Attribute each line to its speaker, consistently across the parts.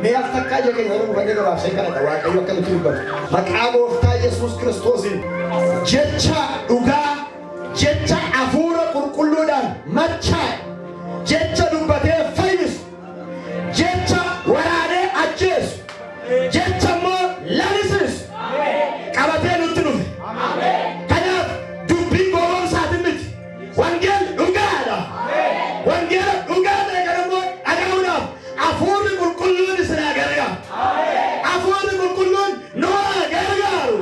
Speaker 1: Mee al takkaa ija keenya irra buufannee gabaabsee kadhadha Waaqayyo akka nutti dubbatu. Maqaa gooftaa Yesuus Kiristoosiin jecha dhugaa, jecha hafuura qulqulluudhaan machaa'e, jecha dubbatee fayyisu, jecha waraanee ajjeesu, jecha immoo lalisiisu qabatee nutti dhufe. Kanaaf dubbii gowwoomsaatiin miti. Wangeelli dhugaadha. Wangeela dhugaa ta'e kana immoo dhaga'uudhaaf hafuurri qulqulluun isin haa gargaaru. Hafuurri qulqulluun nu haa gargaaru.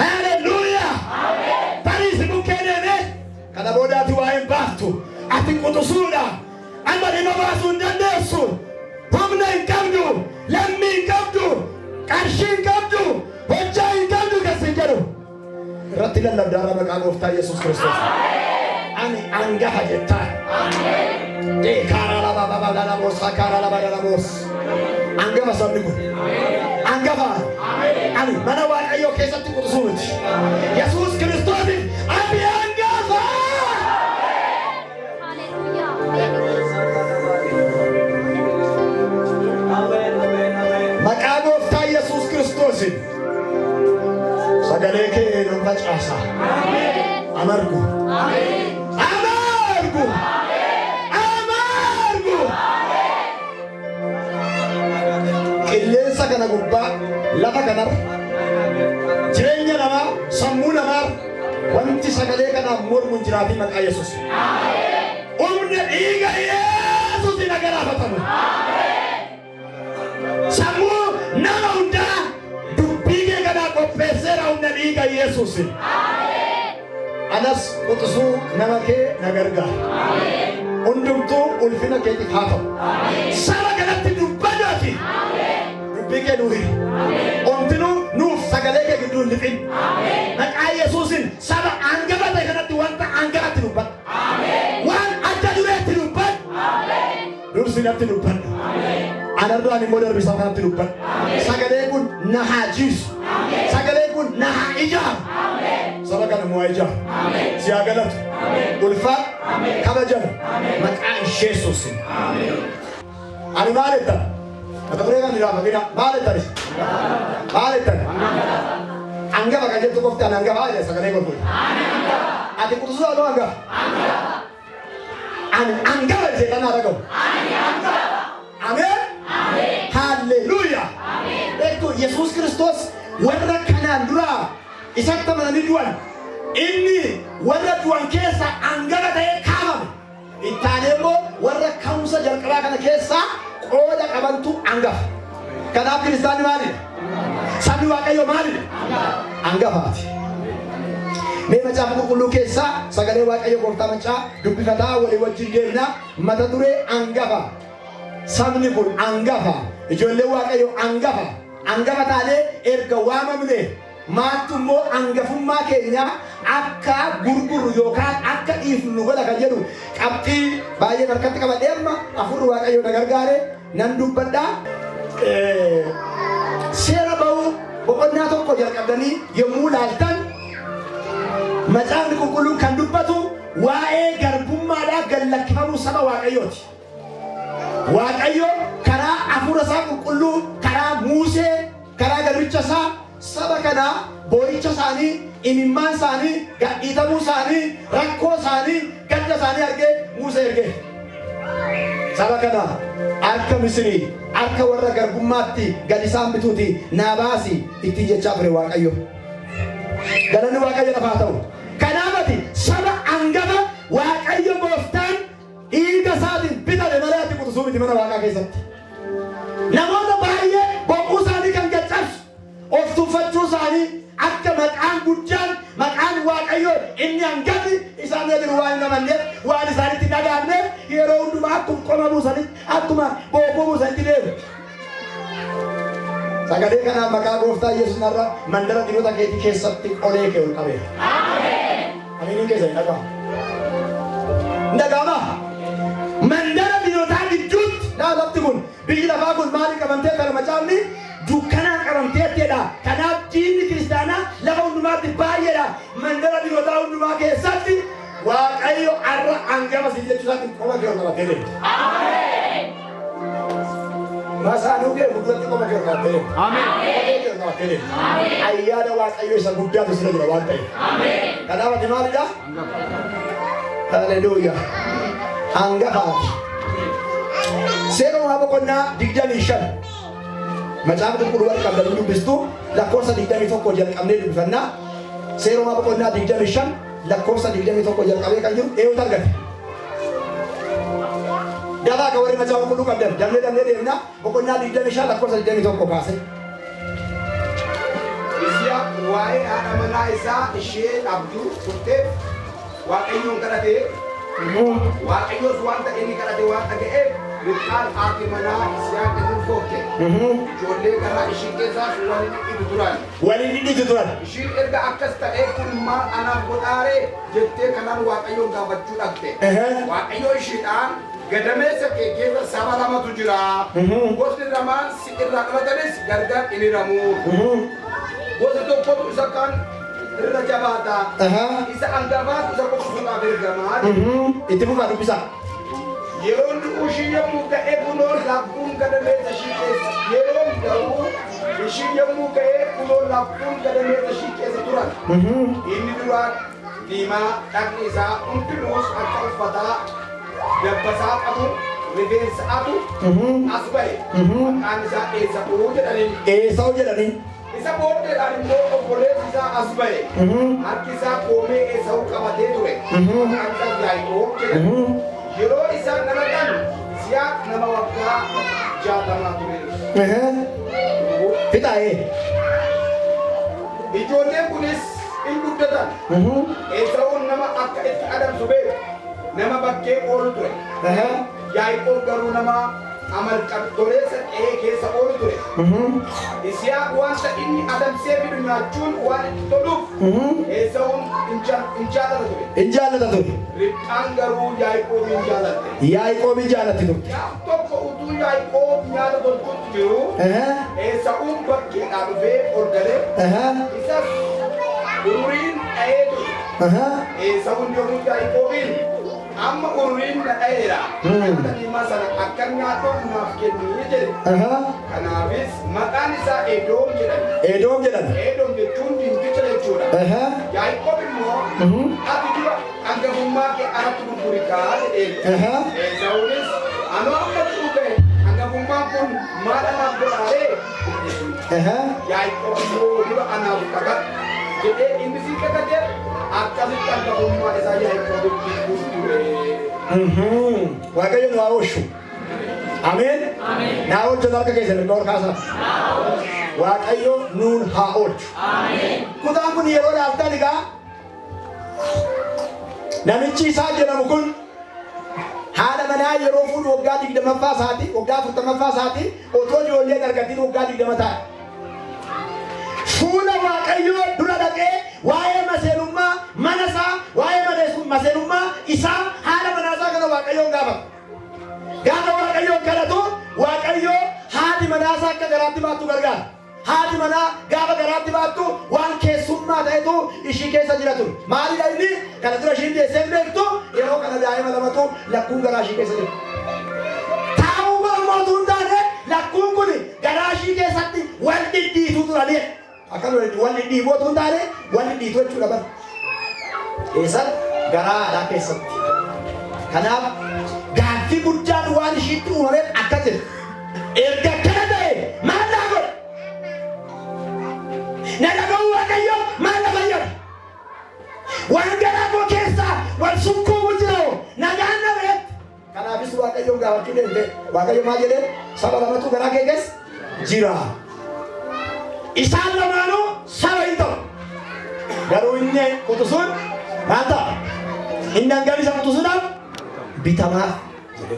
Speaker 1: Haleluuyaa. Tarii si bukkee deemee kana booda ati waa hin baaftu. Ati quxusuudha. Amma dhimma baasuu hin dandeessu. Humna hin qabdu. Lammii hin qabdu. Qarshii hin qabdu. Hojjaa hin qabdu kan sin jedhu. Irratti lallabda har'a maqaa gooftaa Yesuus Kiristoos. Ani angafa jettaa. Deekaaraa laba baba lalaboos hakaaraa laba lalaboos. Angafa sabni kun. Angafa. Ani mana Waaqayyoo keessatti quxisuu miti. Yesuus Kiristoosiif ani angafa. Maqaa gooftaa Yesuus Kiristoosiin sagalee kee nan facaasa. Amargu. Amargu. Amargu. Qilleensa kana gubbaa lafa kanarra jireenya namaa sammuu namaa wanti sagalee kanaan mormu hin jiraatin maqaa Yesuus. Humna dhiiga Yesuusiin haa galaafatamu. Sammuu nama hundaa dubbii kee kanaa qopheesseera humna dhiiga Yesuusiin. Anas quxisuu nama kee na gargaara. Hundumtuu ulfina keetiif haa ta'u. Saba kanatti dubbadhu ati. Dubbii kee nuu hiri. Omtinuu nuuf sagalee kee gidduu hin lixin. Maqaa Yesuusin saba hangafa ta'e kanatti wanta hangafatti dubbadhu. Waan adda dureetti dubbadhu. Dursi natti dubbadhu. Anarraan immoo darbi saba kanatti dubbadhu. Sagalee kun na haa jiisu. Sagalee kun na haa ijaaru. Saba kana immoo haa ijaaru. Si haa galatu. Ulfaadhu. Kabajamu. Maqaa Yesuusin. Ani maal jettan? Mata duree kan irraanfatina. Maal jettan isin? Maal jettan? Angafa kan jettu qofti ani angafa jedhe sagalee qulqulluu. Ati quxisuu haa ta'u angafa? Ani angafa seexanaa haa dhaga'u. Ameen. Haalleluuyaa. Beektu Yesuus Kiristoos warra kanaan duraa isatti amananii du'an inni warra du'an keessaa angafa ta'ee kaafame. Itti aanee immoo warra ka'umsa jalqabaa kana keessaa qooda qabantu angafa. Kanaaf kiristaanni maalidha? Sabni Waaqayyoo maalidha? Angafaati. Mee macaafa qulqulluu keessaa sagalee Waaqayyo gooftaa maccaa dubbifataa walii wajjin deemna mata duree angafa. Sabni kun angafa. Ijoolleen Waaqayyoo angafa. Angafa taanee erga waamamne Maaltu immoo angafummaa keenya akka gurgurru yookaan akka dhiifnu nu godha kan jedhu qabxii baay'een harkatti qabadhee amma hafuurri Waaqayyoo na gargaare nan dubbadha. Seera ba'uu boqonnaa 1 jalqabdanii yommuu ilaaltan macaafni qulqulluun kan dubbatu waa'ee garbummaadhaa gad lakkifamuu saba Waaqayyooti. Waaqayyo karaa hafuura isaa qulqulluu karaa Muusee Karaa garbicha isaa saba kanaa boo'icha isaanii, imimmaan isaanii, gadhiitamuu isaanii, rakkoo isaanii, gadda isaanii argee Muusee ergee. Saba kana harka Misirii, harka warra garbummaatti gad isaan bituutii naa baasi ittiin jechaa ture Waaqayyo. Galanni Waaqayyo lafa haa ta'u. Kanaaf ati saba angafa Waaqayyo gooftaan dhiiga isaatiin bitame malee ati quxisuu miti mana Waaqaa keessatti. Namoota baay'ee boquu isaanii kan gad cabsu of tuffachuu isaanii akka maqaan guddaan maqaan Waaqayyoo inni hangafni isaan bira jiru waan hin amanneef waan isaanitti hin dhaga'amneef yeroo hundumaa akkuma qoma buusanitti akkuma bookuu buusanitti deemu. Sagalee kanaan maqaa gooftaa Yesuus narra mandara diinota keetii keessatti qolee kee ol qabeera. Aminiin keessa hin dhaga'amu. Hin dhaga'amaa? Mandara diinotaa gidduutti laa lafti kun biyyi lafaa kun maaliin qabamtee kana macaafni dukkanaan qabamteetteedha. Kanaaf diinni kiristaanaa lafa hundumaatti baay'eedha. Mandara diinotaa hundumaa keessatti Waaqayyo har'a hangafa si jechuu isaatiin qoma kee ol qabattee deemta. Masaanuu kee fuulduratti qoma kee ol kaattee deemta. Kophee kee ol kaattee deemta. Ayyaana Waaqayyoo isa guddaatu sirra jira waan ta'eef. Kanaaf ati maalidha? Haleluuyaa. Hangafaati. Seera Uumamaa boqonnaa 25. Macaafa qulqulluu warri qabdanii dubbistu lakkoofsa 21 jalqabnee dubbifannaa. Seera Uumamaa boqonnaa 25 lakkoofsa 21 jalqabee kan jiru eenyutu argate? Dafaa kan warri macaafa qulqulluu qabdan damnee damnee deemna boqonnaa 25 lakkoofsa 21 kaasee.
Speaker 2: Yisihaaq waa'ee haadha manaa isaa ishee dhabduu turteef Waaqayyoon kadhate, Waaqayyos wanta inni kadhate waan dhaga'eef, Ribqaan haati manaa Yisihaaq in ulfoofte. Ijoollee garaa ishii keessaas wal in dhidhiitu turan.
Speaker 1: Wal in dhidhiitu turan.
Speaker 2: Ishiin erga akkas ta'ee kun maal anaaf godhaa ree? jettee kanaan Waaqayyoon gaafachuu dhaqxe. Waaqayyo ishiidhaan, Gadameessa kee keessa saba lamatu jira, gosni lamaan si irraa dhalatanis gargar in hiramu. Gosa tokkotu isa kaan irra jabaata, isa angafaatu isa quxisuudhaaf ergama jedhe.
Speaker 1: Itti fufaa dubbisaa.
Speaker 2: Yeroon du'uu ishii yommuu ga'e kunoo lakkuun gadameessa ishii keessa yeroon da'uu ishii yommuu ga'e kunoo lakkuun gadameessa ishii keessa turan. Inni duraa diimaa dhagni isaa hundinuus akka uffataa dabbasaa qabu rifeensa'atu as ba'e. Maqaan isaa Eesa'uu jedhaniin.
Speaker 1: Eesa'u jedhaniin.
Speaker 2: Isa booddeedhaan immoo obboleessi isaa as ba'e. Harki isaa koomee Eesawuu qabatee ture. Maqaan isaas Yaaqoob jedhame. Yeroo isaan dhalatan Yisihaaq nama waggaa 60 ture.
Speaker 1: Fixaa ee.
Speaker 2: Ijoolleen kunis in guddatan. Eesawuun nama akka itti adamsu beeku, nama bakkee oolu ture. Yaaqoob garuu nama amal-toleessa qe'ee keessa oolu ture. Yisihaaq wanta inni adamsee fidu nyaachuun waan itti toluuf Eesawuun in jaallata ture.
Speaker 1: In jaallata ture.
Speaker 2: Ribqaan garuu Yaaqoobiin jaallatte.
Speaker 1: Yaaqoobiin jaallatti turte.
Speaker 2: Gaaf tokko utuu Yaaqoob nyaata tolchuutti jiruu, Eesawuun bakkeedhaa dhufee ol gale, isas ururiin dha'ee ture. Eesawuun yommuu Yaaqoobiin, Amma ururiin na dha'eera, nyaata diimaa sana akkan nyaadhuuf naaf kenni jedhe. Kanaafis maqaan isaa Edoom jedhame.
Speaker 1: Edoom jedhame.
Speaker 2: Edoom jechuun diimticha jechuudha. Yaaqoob immoo, Ati dura hangafummaa kee anatti gurguri kaa jedheen. Esaawunis, Anoo amma du'uu ga'e, hangafummaan kun maal anaaf godhaa ree? jedheen. Yaaqoob immoo, Dura anaaf kakadhu jedhee inni sii kakateef, akkasitti hangafummaa isaa Yaaqoobitti gurgure.
Speaker 1: Waaqayyo nu haa oolchu. Ameen. Naa oolchu harka keessan mirga ol kaasaa. Waaqayyo nuun haa oolchu. Kutaan kun yeroo ilaaltan egaa namichi isaa jedhamu kun haadha manaa yeroo fuudhu waggaa 20ffaa isaati, waggaa 40ffaa isaati otoo ijoollee hin argatin waggaa 20 ta'a. Fuula Waaqayyoo dura dhaqee waa'ee maseenummaa mana isaa, waa'ee maseenummaa isaa haadha manaa isaa kana Waaqayyoon gaafata. Gaafa Waaqayyoon kadhatu Waaqayyo haati manaa isaa akka garaatti baattu gargaara. Haati manaa gaafa garaatti baattu waan keessummaa ta'etu ishii keessa jira ture. Maalidha inni? Kana dura ishiin deessee hin beektu, yeroo kana daa'ima lamatu lakkuun garaa ishii keessa jira. Taa'uu qofa utuu hin taane lakkuun kun garaa ishii keessatti wal dhidhiituu turanii. Akka wal dhidhiibuu utuu hin taane wal dhidhiituu jechuudha bara. Eessatti? Garaa haadhaa keessatti. Kanaaf gaaffii guddaan waan ishiitti uumameef akka jedhe. Erga akkana ta'e maal naa godha? Na dhaga'uu Waaqayyoo maal na fayyada? Waan garaa koo keessaa wal sukkuumu jira hoo nagaan na beekti. Kanaafis Waaqayyoon gaafachuu deemte. Waaqayyo maal jedhee? Saba lamatu garaa kee keessa jira. Isaan lamaanuu saba hin ta'u. Garuu inni quxisuun maal ta'a? Inni hangafni isa quxisuudhaaf bitamaaf jedhe.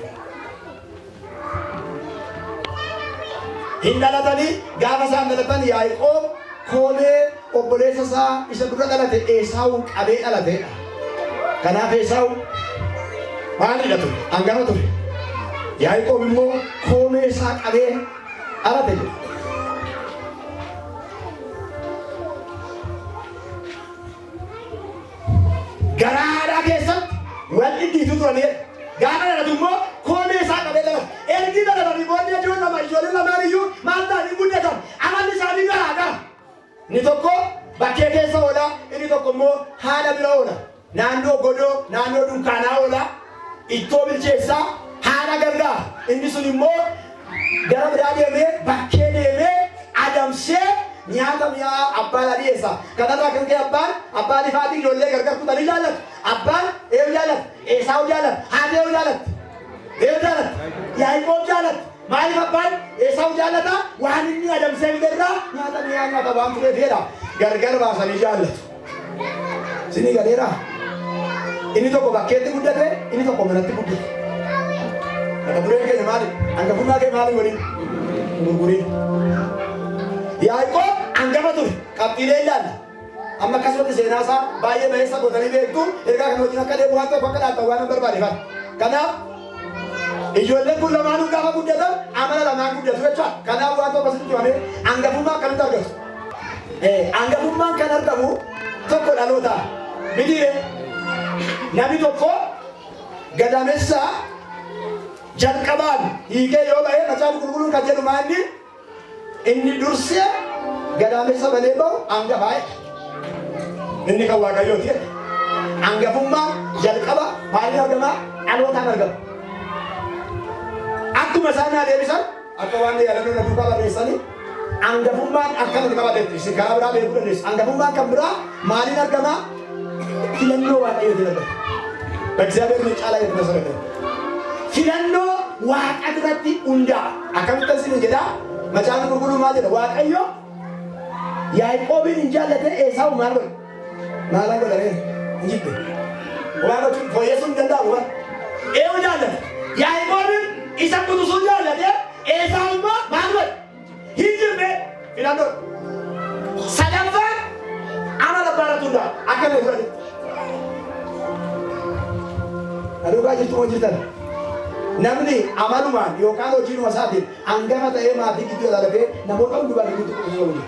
Speaker 1: Hin dhalatanii gaafa isaan dhalatan Yaaqoob koomee obboleessa isaa isa dura dhalate Eesaawun qabee dhalateedha. Kanaaf Eesaawu maalidha ture? Hangafa ture. Yaaqoob immoo koomee isaa qabee dhalate jedha. Garaa haadhaa keessatti wal dhidhiitu turanii jedha. Gaafa dhalatu immoo koomee isaa qabee dhalata. Ergi dhalatanii booddee ijoon lama lama ijoolleen lamaan iyyuu maal ta'anii guddatan? Amalli isaanii garaa gara. Inni tokko bakkee keessa oola, inni tokko immoo haadha bira oola. Naannoo godoo, naannoo dunkaanaa oola, ittoo bilcheessaa, haadha gargaara. Inni sun immoo gara biraa deemee, bakkee deemee, adamsee nyaata mi'aa abbaan dhiyeessa. Kanarraa kan ka'e abbaan abbaan ifaatii ijoollee gargar kutanii jaallatu. Abbaan eenyu jaallata? Eesaawu jaallata. Haati eenyu jaallatti? Eenyu jaallatti? Yaaqoob jaallatti. Maaliif abbaan Eesaawu jaallata? Waan inni adamsee fiderraa nyaata mi'aa nyaata waan tureef jedha. Gargar baasanii jaallatu. Sinii galeeraa? Inni tokko bakkeetti guddate, inni tokko manatti guddate. Mata dureen keenya maali? Hangafummaa kee maali waliin? Gurguriin. Yaaqoob hangafa ture. Qabxiilee ilaalla. Amma akkasumatti seenaa isaa baay'ee baheessa gootanii beektu. Ergaa kana wajjin akka deemu waan tokko akka dhaabtan waan hin barbaade fara. Kanaaf ijoolleen kun lamaanuu gaafa guddatan amala lamaan guddatu jechuudha. Kanaaf waan tokko sitti himamee hangafummaa akkamitti argatu? Hangafummaan kan argamu tokko dhaloota mitiire. Namni tokko gadameessa jalqabaan hiikee yoo ba'e, Macaafa Qulqulluun kan jedhu maalli? Inni dursee gadameessa banee ba'u hangafaa jedha. Inni kan Waaqayyooti jedha. Hangafummaan jalqaba maaliin argama? Dhalootaan argama. Akkuma isaan naa deebisan, akka waan yaadannoo na duukaa barreessanii, hangafummaan akkana qabatetti isin karaa biraa beekuu dandeessu. Hangafummaan kan biraa maaliin argama? Filannoo Waaqayyootiin argama. በእግዚአብሔር ምርጫ ላይ የተመሰረተ ነው። Filannoo Waaqa irratti hundaa'a. Akkamitti isin jedha? Macaafni Qulqulluu maal jedha? Waaqayyo Yaaqoobiin hin jaallate, Eesaawu maal godhe? Maalan godhame? Hin jibbe. Waa gochuun fooyyessuu hin danda'amu bara. Eewu jaallate? Yaaqoobiin isa quxisuu jaallate, Eesaawu immoo maal godhe? Hin jibbe. Filannoo. Sadaffaan amala abbaa irratti hundaa'a. Akka inni fudhate. Dhugaa jirtu moo jirtan? Namni amalumaan yookaan hojiinuma isaatiin hangafa ta'ee maatii gidduu dhalatee namoota hundumaa gidduutti quxisuu ta'uu jira.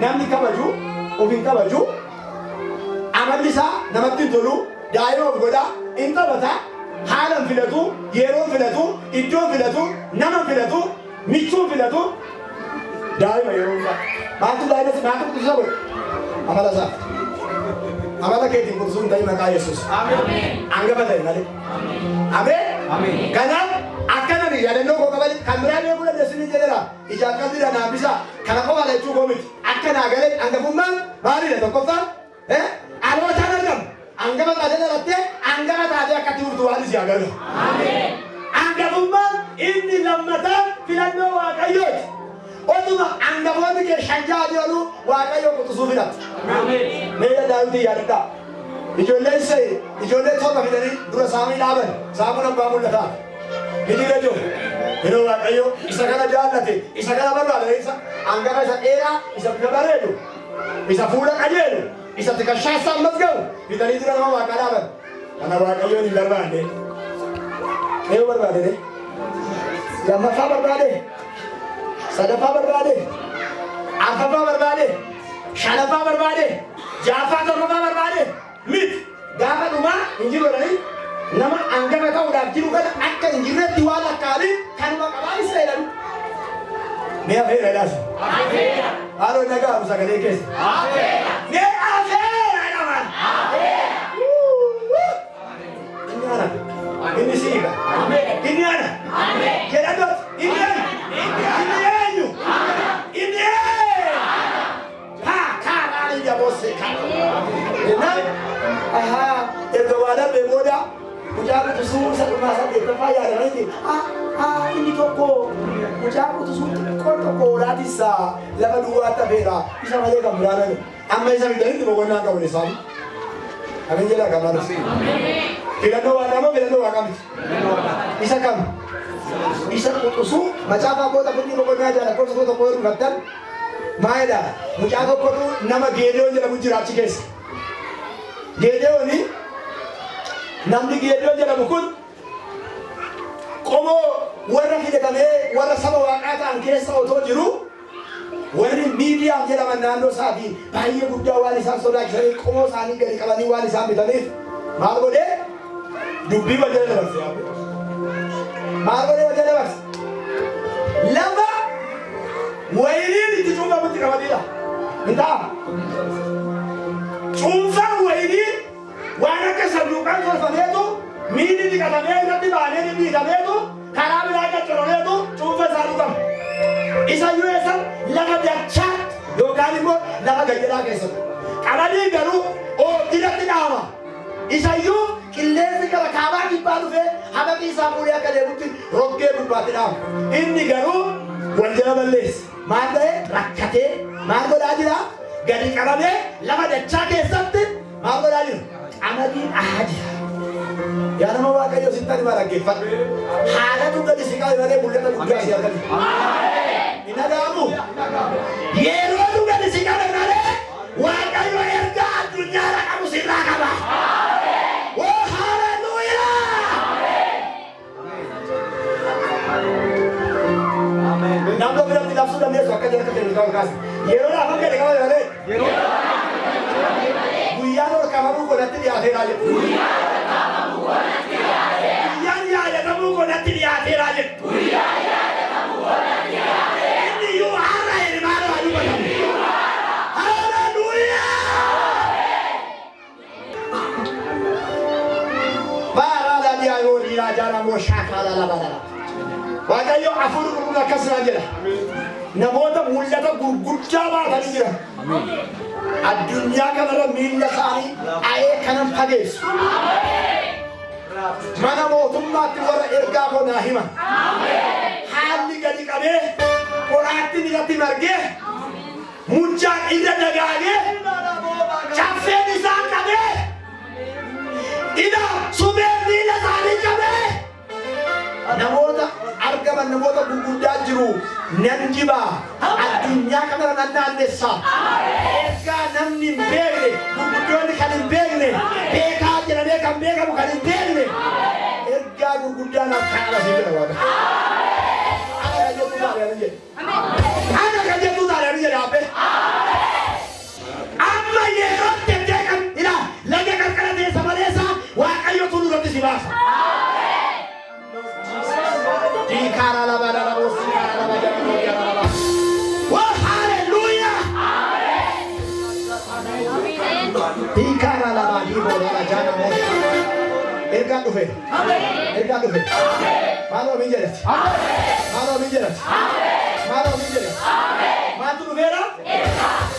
Speaker 1: Namni kabaju of hin kabaju, amalli isaa namatti hin tolu, daa'ima of godha, hin taphata, haala hin filatu, yeroo hin filatu, iddoo hin filatu, nama hin filatu, michuu hin filatu, daa'ima yeroo hundaa. Maaltu daa'ima maaltu quxisuu godhe? Amala isaa. Amala keetiin quxisuu hin ta'in maqaa Yesuus. Hangafa ta'e malee. Ameen. Kanaaf akka nani yaadannoo koo qabani kan biraa beekuu dandeessu ni jedheera. Ijaan qalbiidhaan naambisa. Kana qofa jechuu koo miti. Akka naa galee hangafummaan maalidha? Tokkoffaan dhalootaan argamu. Hangafa taatee dhalattee hangafa taatee akkatti furtu waan isii agarra. Hangafummaan inni lammataan filannoo Waaqayyooti. Otuma hangafoonni kee shan ja'a jiranuu Waaqayyo quxisuu filata. Meeshaa Daawitii yaadadhaa. Ijoolleen isa ijoollee torba fidanii dura saamii dhaaban. Saamuun abbaa mul'ataa. Miti rajoo. Yeroo Waaqayyo isa kana jaallate, isa kana barbaade, isa hangafa, isa dheeraa, isa bifa bareedu, isa fuula qajeelu, isa tikashaa isaan masgabu fidanii dura nama Waaqaa dhaaban. Kana Waaqayyoon hin barbaanne. Eeyyuu barbaade ne? Lammaffaa barbaade? Sadaffaa barbaade? Arfaffaa barbaade? Shanaffaa barbaade? Ja'affaa, torbaffaa barbaade? Miti. Gaafa dhumaa hin jiru jedhanii nama hangafa ta'uudhaaf jiru kana akka hin jirretti waan lakkaa'anii kanuma qabaa isa jedhan. Mee afeera jedhaas. Haaloo nagaa sagalee keessa. Mee afeera jedhaman. Inni ana. Inni siiqa. Inni ana. Jedhadhoot. Inni ana. Inni eenyu? Inni eenyu? Haa kaadhaan ija boosee kaadha. Jennaan ahaa erga waa darbee booda mucaa quxisuu isa dhumaa saddeettaffaa yaadamaniiti. Haa, inni tokko mucaa quxisuu xiqqoo tokko hoolaatissa lafa duwwaatti hafeera, isa malee kan biraa nani. Amma isa fidanitti boqonnaa qabu isaan. Amin jedhaa kan maalis. Filannoo Waaqaa moo filannoo Waaqaa miti? Isa kam? Isa quxisuu. Macaafa Abboota Murtii boqonnaa 6 lakkoofsa 1 yoo dubbatan maalidha? Mucaa tokkotu nama Geedewoon jedhamu jira achi keessa. Geedewooni, namni Geedewoon jedhamu kun qomoo warra filatamee warra saba Waaqaa ta'an keessa otoo jiru, warri Miidiyaan jedhaman naannoo isaatii baay'ee guddaa waan isaan sodaachisanii, qomoo isaanii gadi qabanii waan isaan bitaniif, maal godhee dubbii wal jala dabarse? Maal godhee wal jala dabarse? Lafa wayiniin itti cuunfamutti qamadiidha. Hin ta'a. Cuunfaan wayinii waan akka sanduuqaan tolfameetu miilli dhiqatamee irratti baanee dhidhiitameetu karaa biraa qaccoromeetu cuunfa isaa dhugama. Isa iyyuu eessa lafa dachaa yookaan immoo lafa gayyadaa keessatti. Qamadii garuu oobdiirratti dhaama. Isa iyyuu qilleensi gara kaabaa kibbaa dhufee habaqii isaa fuudhee akka deemutti roggee gubbaatti dhaama. Inni garuu wal jala balleessa. Maal ta'e rakkatee maal godhaa jira? Gadi qabamee lafa dachaa keessatti maal godhaa jira? Qamadii dhahaa jira. Yaa nama Waaqayyo, sitti ani dhaggeeffadhu. Haalatu gadi si qabe malee mul'ata guddaa si argate. Hin dhaga'amu. Yerootu gadi si qabe malee Waaqayyo ergaa addunyaarra qabu sirraa qaba. Oh, hallelujah! Namni biratti labsuu dandeessu akka jala akka jedhu kaase. Yeroo lafa gadi qabe malee. Guyyaan ol qabamuu godhatti dhiyaateera jedhu. Guyyaan yaadatamuu godhatti dhiyaateera jedhu. Inni iyyuu har'a hirmaana haa dubbatamu. Hallelujah! Baaraadha dhiyaayoo dhiiraa jaalamoo shaakaala labalala. Waaqayyo hafuurri qulqulluun akkas naan jedha. Namoota mul'ata gurguddaa baatanii jiran. Addunyaa kanarra miilla isaanii dha'ee kanan fageessu. Mana mootummaatti warra ergaa koo naa himan. Haalli gadi qabee qoraattiin irratti margee mucaan irra dagaagee caffeen isaan qabee ila supheen miila isaanii qabee namoota argaman, namoota gurguddaa jiru nan dibaa, addunyaa kanarra nan naannessa, ergaa namni hin beekne, gurguddoonni kan hin beekne, beekaa jedhamee kan beekamu kan hin beekne, ergaa gurguddaa naaf kaa'ama siin jedha Waaqa. Ana kan jettu taate ani jedhe. Ana kan jettu taate ani jedhe abbee. Amma yeroo jettee kan ilaa laga qarqara teessa maleessa Waaqayyo tulluu irratti si baasa. Diikaara lama lama boosiikaara lama jala lama lama. Oh, hallelujah! Diikaara lama diiboo lama jala moo. Ergaan dhufe. Ergaan dhufe. Maaloo min jedhati. Maaloo min jedhati. Maaloo min jedhati. Maaltu dhufeera?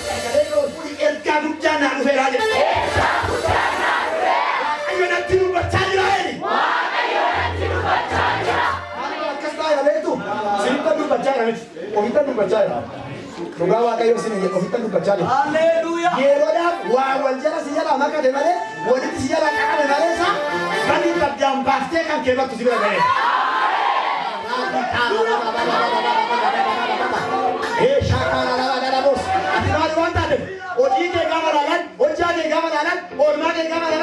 Speaker 1: Sagalee koo fuudhi, ergaa guddaa naa dhufeera jedhe. Waaqayyo natti dubbachaa jira jedhi. Maaloo akkas taa'e beektu? Sinittan dubbachaa jira miti. Ofittan dubbachaa jira. Dhugaa Waaqayyo isin ofittan dubbachaa jira.
Speaker 2: Hallelujah.
Speaker 1: Yeroodhaaf waa wal jala si jalaa makate malee, walitti si jalaa qaqame malee, isaa badii addaan baaftee kan kee baktu si bira ga'e. Ee shaakaara lama lama boos. Ati maali waan taateef hojii kee gaafa laalan, hojjaa kee gaafa laalan, oolmaa kee gaafa laalan.